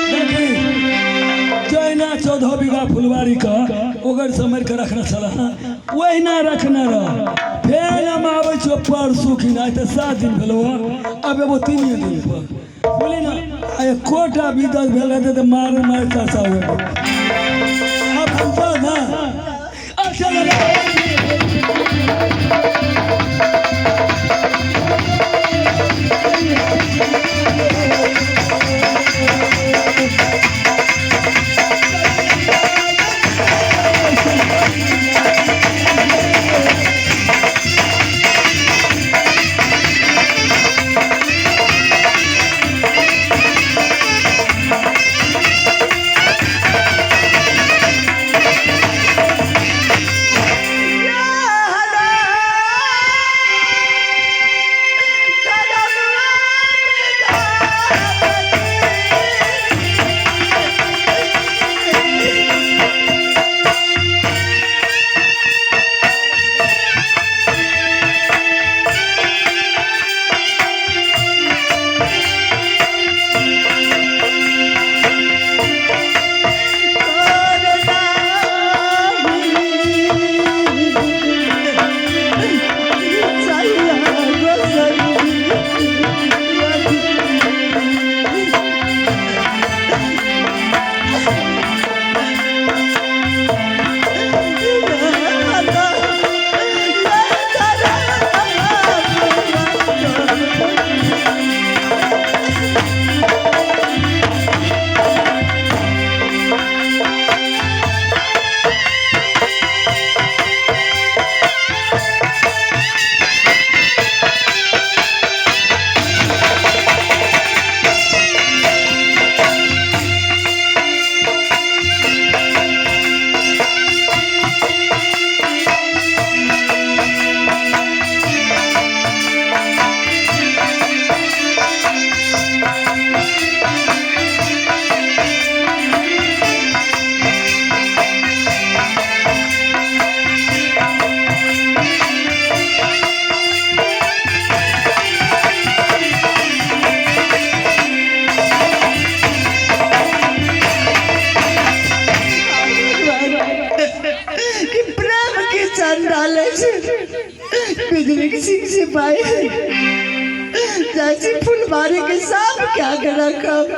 देखी, जहिना 14 बीघा फुलवारी के ओकर समर के रखने छल, ओहिना रखने रह। फेर हम आबै छियौ परसू खिन, आइ तऽ 7 दिन भेलौ, आब एबो 3 दिन पर, बुझली ने? आ एकोटा विदत भेल रहतै तऽ मार मार चर्चा हुए। आब हम चल ना, अब चल। कि प्रेम की चंडाल छै, बिजली के सिंह सिपाही जैसी फुलबाड़ी के साफ क्या के रखब।